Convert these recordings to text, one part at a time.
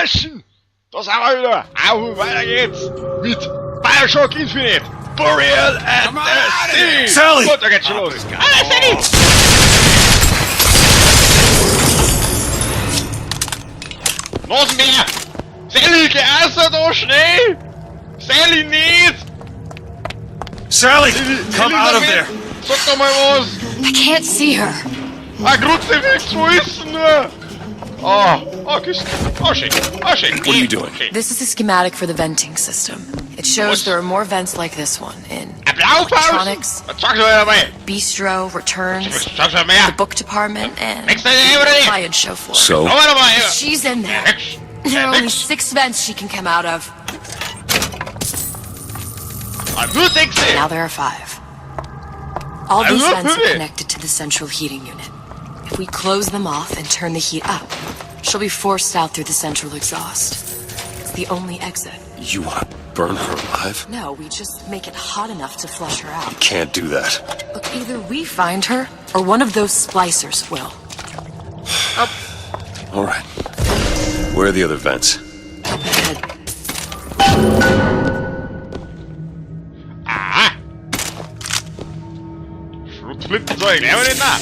Burschen! Da sind wir wieder! Auf und weiter geht's mit Bioshock Infinite! Burial at the Sea! Sally! Gut, da geht's schon los! Ah, Sally! Los mehr! Sally, geh raus da, schnell! Sally, nicht! Sally! Come out of there! Sag doch mal was! I can't see her. Ah, Kruzifix, wo ist denn nur? Oh, oh, küssen. Oh, schön. Oh, schön. What are you doing? Schön. This is a schematic for the venting system. It shows there are more vents like this one in Ein Blaupausen? Electronics. Sag's mir dabei. bistro, returns, Sag's mir mehr. the book department, and Nix, oder nicht? appliance show floor. So? Nochmal, nochmal. She's in there. Nix. There are only Nix. 6 vents she can come out of. Ah, nur sechs. Now there are 5. All these I love vents are it. connected to the central heating unit. If we close them off and turn the heat up, she'll be forced out through the central exhaust. It's the only exit. You want to burn her alive? No, we just make it hot enough to flush her out. Can't do that. Look, either we find her, or one of those splicers will. All right. Where are the other vents? Up ahead. Ah. Schrotflintenzeug, nehmen wir nicht nach.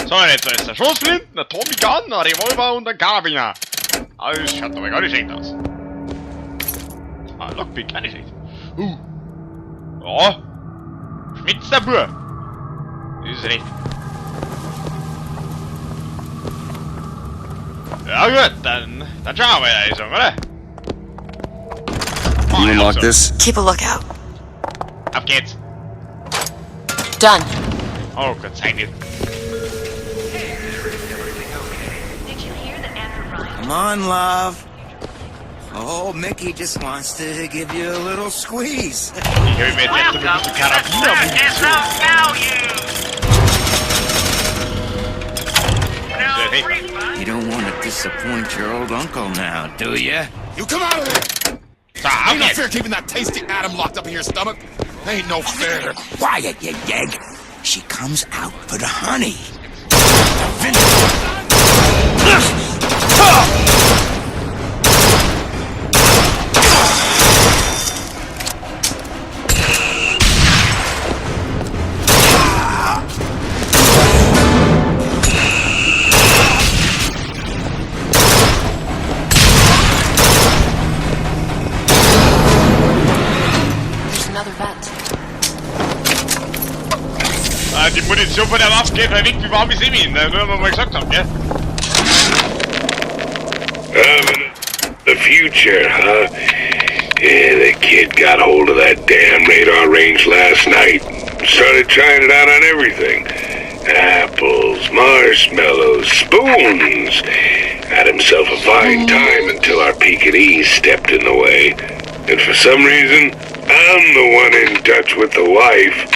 So, jetzt ist der Schussflinten, ein Tommy Gun, ein Revolver und ein Karabiner. Alles schaut aber gar nicht schlecht aus. Ah, Lockpick, gar nicht schlecht. Ja. Schmitz der Bub. Das ist recht. Ja gut, dann schauen wir weiter, ich sag, oder? You unlock this? Keep a lookout. Auf geht's. Done. Oh Gott sei Dank. Come on, love. Oh, Mickey just wants to give you a little squeeze. Ich hab mir jetzt erst einmal ein bisschen Karabiner-Munition. You don't want to disappoint your old uncle now, do you? You come out of there! So, auf Ain't no geht's. fair keeping that tasty atom locked up in your stomach. Ain't no fair. Quiet, you yegg. She comes out for the honey. There's another vent. Ah, die Munition von der Waffe geht halt weg wie warme Semmeln, ne? Nur weil wir mal gesagt haben, gell? The future, huh? Yeah, the kid got hold of that damn radar range last night. Started trying it out on everything. Apples, marshmallows, spoons. Had himself a fine time until our Pekingese stepped in the way. And for some reason, I'm the one in touch with the wife.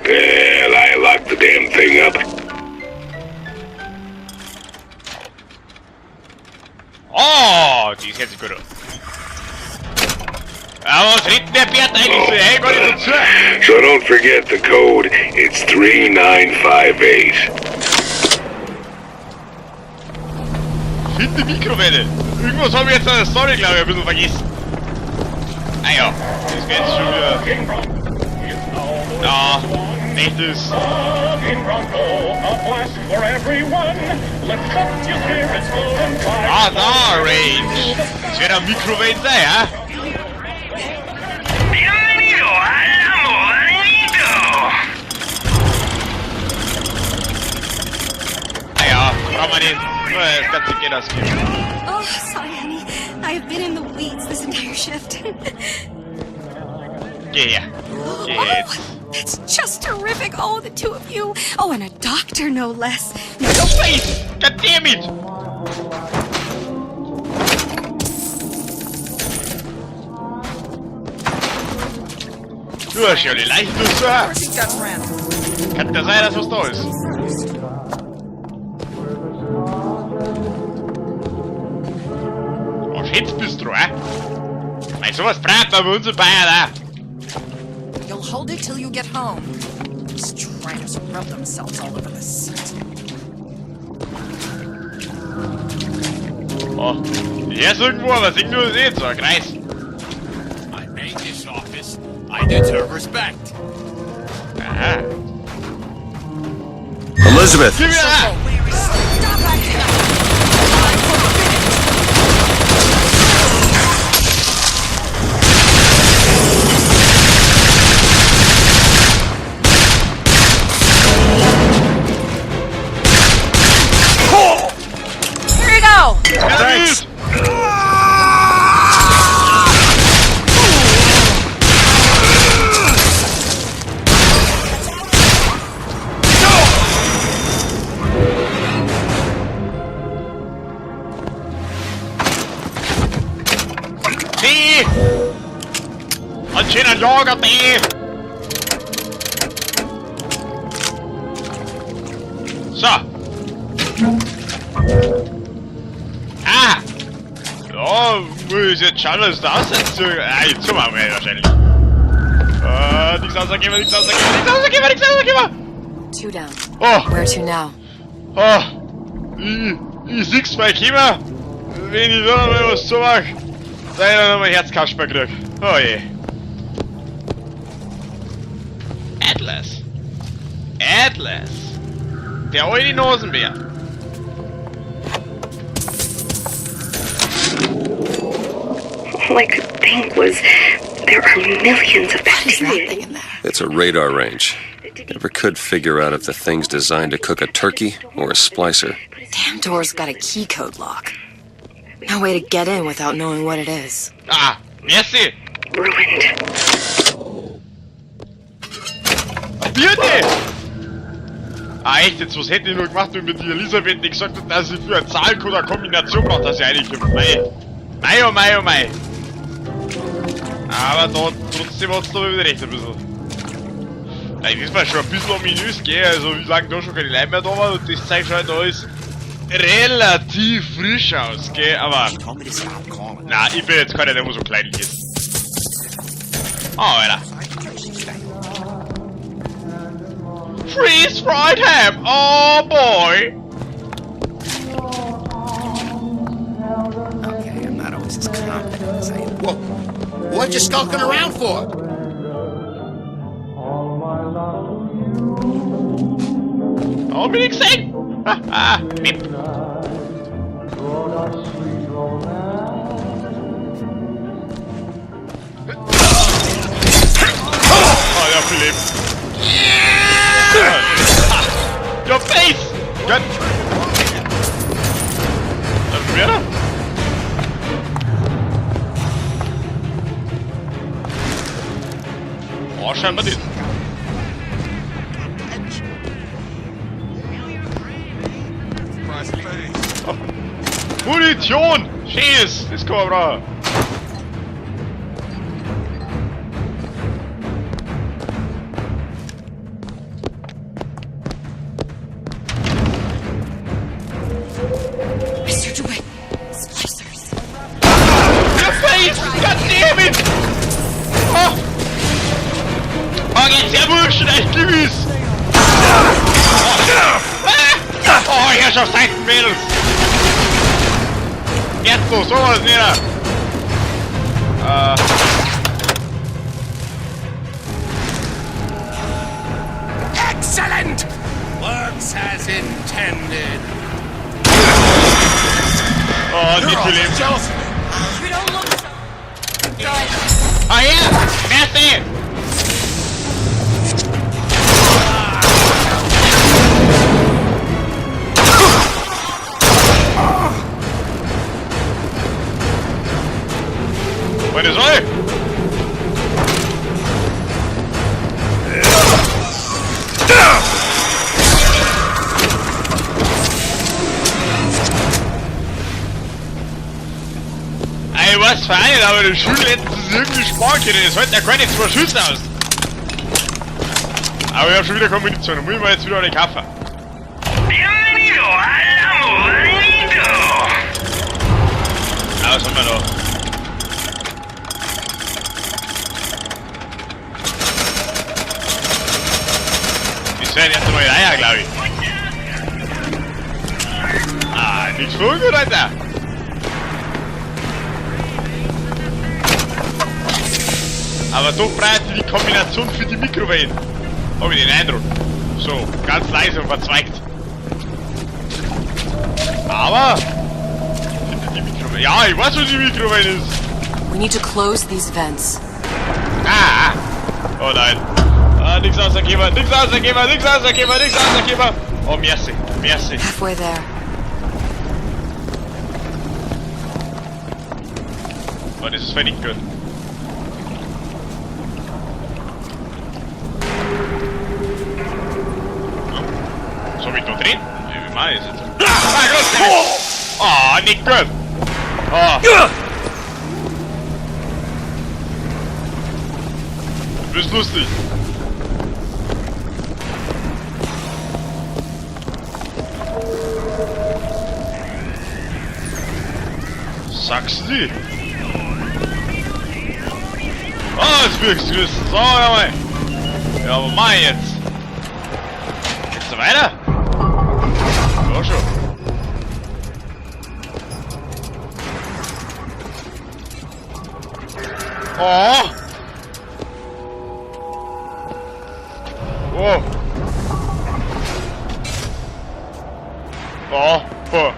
Well, I locked the damn thing up. Oh, die ist jetzt gut. Aber was redet der Bert eigentlich so? Hey, gar nicht so zu. So don't forget the code. It's 3958. Finde Mikrowelle. Irgendwas habe ich jetzt an der Story, glaube ich, ein bisschen vergessen. Ah ja, das wird jetzt schon wieder. Ja, nicht ist. Ah, da, Range. Das wird eine Mikrowelle sein, ja? Bienvenido al Amo Ah ja, brauchen wir nicht. Nur das ganze Geld ausgeben. Oh, sorry, honey. I have been in the weeds this entire shift. Geh her. Geh her jetzt. Oh, that's just terrific. Oh, the two of you. Oh, and a doctor, no less. No, Your face! God damn it! Du hast ja die Leiche durch. Kann das sein, dass was da ist? Oh, jetzt bist du, eh? Mei, sowas braucht man bei uns in Bayern auch. You'll hold it till you get home. These tramps rub themselves all over the seat. Oh, hier ist irgendwo, aber sing nur sehen, so ein Kreis. I made this office. I deserve respect. Aha. Elizabeth! Gib mir! Stop acting up! I forbid it! Here you go! Thanks! D! Anscheinend Lager D! So. Ah! Ja, muss ich jetzt schauen, dass das jetzt so. Ah, jetzt zum wir wahrscheinlich. Nichts rausgeben, nichts rausgeben, nichts rausgeben, nichts rausgeben! Two down. Oh! Where to now? Oh! Ich sieh's bei Chima! Wenn ich da noch mal was zu mach, da ich noch mal Herzkasper krieg. Oh je. Atlas. Atlas. Der alte Nasenbär. All I could think was there are millions of What is that bacteria. thing in there? It's a radar range. Never could figure out if the thing's designed to cook a turkey or a splicer. Damn door's got a key code lock. No way to get in without knowing what it is. Ah, merci. Ruined. Birne! Ah echt, jetzt was hätte ich nur gemacht, wenn mir die Elisabeth nicht gesagt hat, dass ich für eine Zahlcode eine Kombination brauche, dass ich reinkomme. Mei. Mei, oh mei, oh mei. Aber da, trotzdem hat's da wieder recht ein bisschen. Nein, das war schon ein bisschen ominös, gell? Also wie lange da schon keine Leute mehr da waren und das Zeug schaut da alles relativ frisch aus, gell? Aber na, ich bin jetzt keiner, der wo so kleinlich ist. Oh, Alter. Freeze fried ham! Oh boy! Okay, I'm not always as confident as I am. Whoa. What you skulking around for? Oh, bin ich gesehen! Haha! Mip. Oh ja, Philipp. Your face! Gott! Da schon wieder? Oh, scheinbar nicht. Oh. Munition! Schieß! Das kann man brauchen. Mr. DeWitt! Splicers! Your face! God damn it! Oh! Okay, sehr wurscht, ich lieb es! Oh, oh Herrschaftszeiten, Mädels! Jetzt so, sowas nicht! Excellent! Works as intended. Oh, nicht You're viel Leben. jealous of me. You don't look so good. Ah ja! Merci! Meine Säule! Ey, was für einen, aber die Schule hätten sie sich irgendwie sparen können. Es hält ja keine zwei Schüsse aus. Aber ich hab schon wieder keine Munition. Da muss ich mir jetzt wieder eine kaufen. Bienvenido al amo bandido. Ah, was haben wir da? Das wären erst einmal Eier, glaub ich. Ah, nichts für ungut, Alter. Aber doch braucht die Kombination für die Mikrowellen. Hab ich den Eindruck. So, ganz leise und verzweigt. Aber... Die Mikrowelle. Ja, ich weiß, wo die Mikrowelle ist. We need to close these vents. Ah! Oh nein. Ah, nix rausgeben, nix rausgeben, nix rausgeben, nix rausgeben. Oh, merci, merci. Halfway there. Oh, das ist völlig gut. So, hab ich da drin? Wie mach ich das jetzt? Ah, Gott! Oh, nicht gut! Oh. Du bist lustig. Sagst du? Oh, jetzt bin ich's gerissen. So, jawohl. Ja, aber mach ich jetzt? Geht's da weiter? Ja, schon. Oh! Oh! Oh! Oh!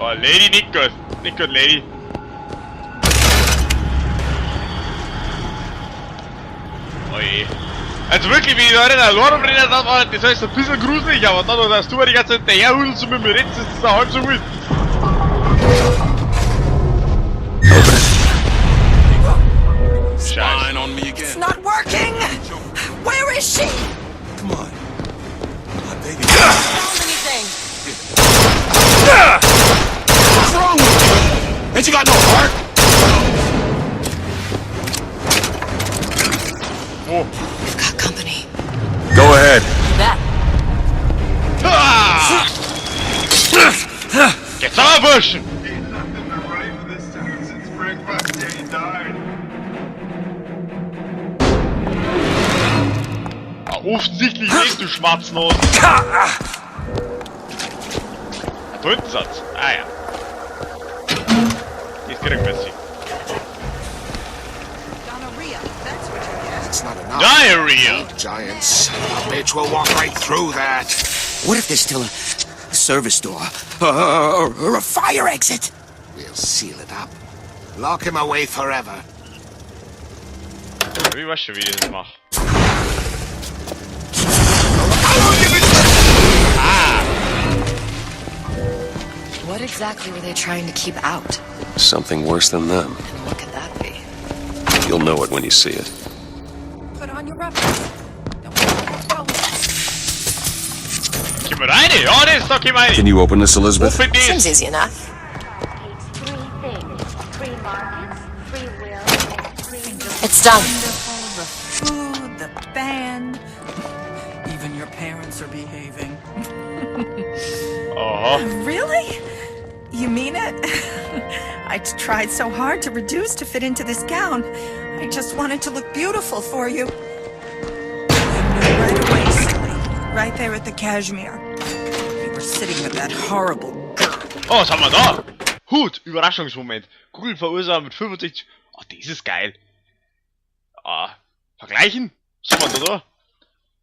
Oh, Lady, nicht gut. Nicht gut, Lady. Oh je. Also wirklich, wie die Leute da rumrennen, das war das ist ein bisschen gruselig, aber dadurch, dass du die ganze Zeit hinterherhudelst und mit mir redest, ist das halb so wild. Spying on me It's again. not working! Where is she? Come on. My baby. Found anything? What's wrong with you? Ain't you got no heart? Oh. We've got company. Go ahead. You bet. Ah! Geht's aber, Burschen! Ain't nothing been right for this town since Frank Fontaine died. Ah, offensichtlich nicht, du Schmatznase. Da hinten Satz. Ah ja. Das kriegen wir jetzt. Gonorrhea, that's what you get. It's not enough. Diarrhea! Giant son of a bitch will walk right through that. What if there's still a service door or a fire exit? We'll seal it up. Lock him away forever. Ich weiß schon, wie ich das mache. Ah! What exactly were they trying to keep out? Something worse than them. And what could that be? You'll know it when you see it. Put on your rubbers. Don't want to Gehen wir rein? Ja, das, da gehen wir rein. Can you open this, Elizabeth? Open Seems this! easy enough. Three things: free markets, free will, and free It's done. Wonderful, the food, the band. Even your parents are behaving. Aha. Really? You mean it? I tried so hard to reduce to fit into this gown. I just wanted to look beautiful for you. You knew right away, silly. Right there at the Kashmir. You were sitting with that horrible girl. Oh, was haben wir da? Hut, Überraschungsmoment. Kugel verursachen mit 65. Oh, das ist geil. Ah, vergleichen? Was haben wir da da?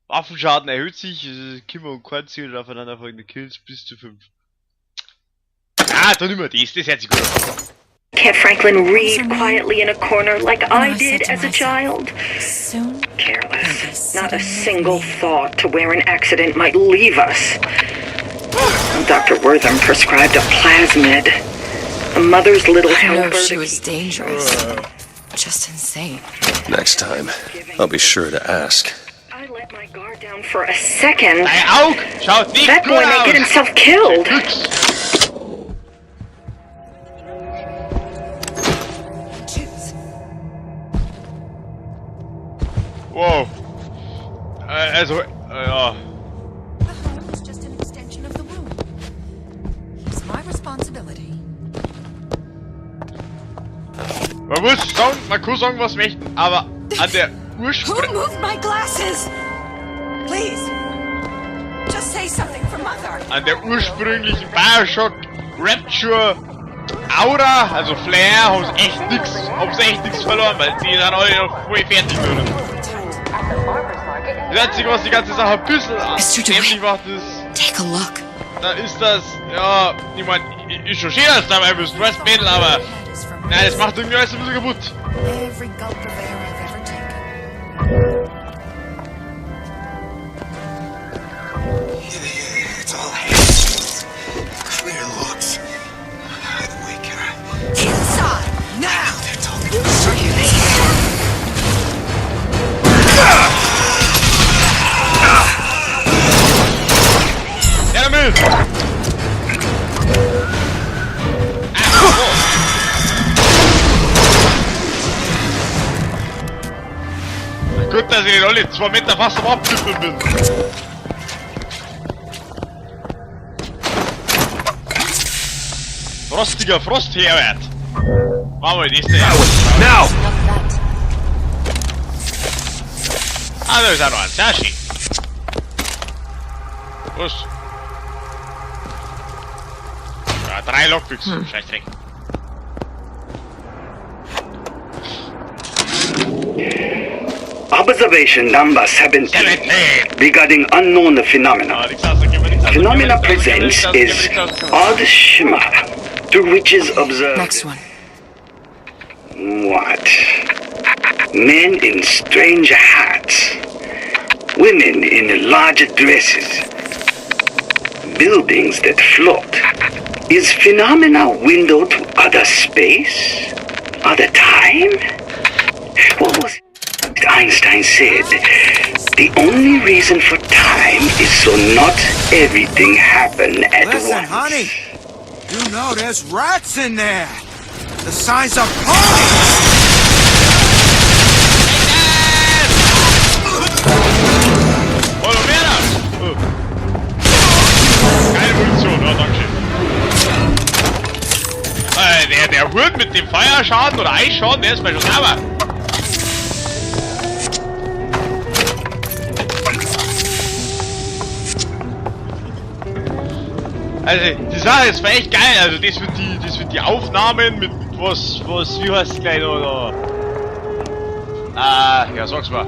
Waffenschaden erhöht sich, Kimmer und Korn zielen aufeinanderfolgende Kills bis zu 5. Ah, dann nehmen wir das, das hört sich gut an. Can't Franklin read quietly in a corner like I I said did to as a myself, child? Soon, Careless. they'll be Not a sitting with single me. thought to where an accident might leave us. Dr. Wertham prescribed a plasmid. A mother's little I know helper. she to was dangerous. Just insane. Next time, I'll be sure to ask. I let my guard down for a second. Dein Aug schaut nicht That gut boy may aus. get himself killed. Glücks. Choose. Wow. Also, ja. The home is just an extension of the womb. He's my responsibility. Man muss sagen, man kann sagen, was möchten, aber an der Who Urspr... moved my glasses? Please. Just say something for Mother. An der ursprünglichen Bioshock Rapture Aura, also Flair, haben sie echt nichts verloren, weil die sind alle noch voll fertig geworden. Das Einzige, was die ganze Sache ein bisschen dämlich macht, ist... Take a look. Da ist das, ja, ich mein, ist schon schön, dass du dabei bist, du weißt, Mädel, aber... Nein, das macht irgendwie alles ein bisschen kaputt. Every gulp of air I've ever taken. It's all haze. Clear looks. Either way, Kara. Inside! Now! They're talking. Ja, damit! Gut, dass ich nicht alle 2 Meter fast am Abkippen bin. Frostiger Frost, Herbert. Machen wir die nächste. Now! Ah, da ist auch noch ein. Sehr schön. Was? Ja, 3 Lockpicks. Scheißdreck. Observation number 17 regarding unknown phenomena. Phenomena presents is odd shimmer through which is observed. Next one. What? Men in strange hats. Women in large dresses. Buildings that float. Is phenomena window to other space? Other time? What was it Einstein said? The only reason for time is so not everything happen at Listen, once. honey. You know there's rats in there. The size of ponies. Oh, noch mehr da! Oh. Geile Munition, oh, dankeschön. Der Hut mit dem Feuerschaden oder Eisschaden, der ist mir schon sauber. Also, die Sache ist echt geil, also das wird die Aufnahmen mit was, wie heißt es gleich noch da? Ja, sag's mal.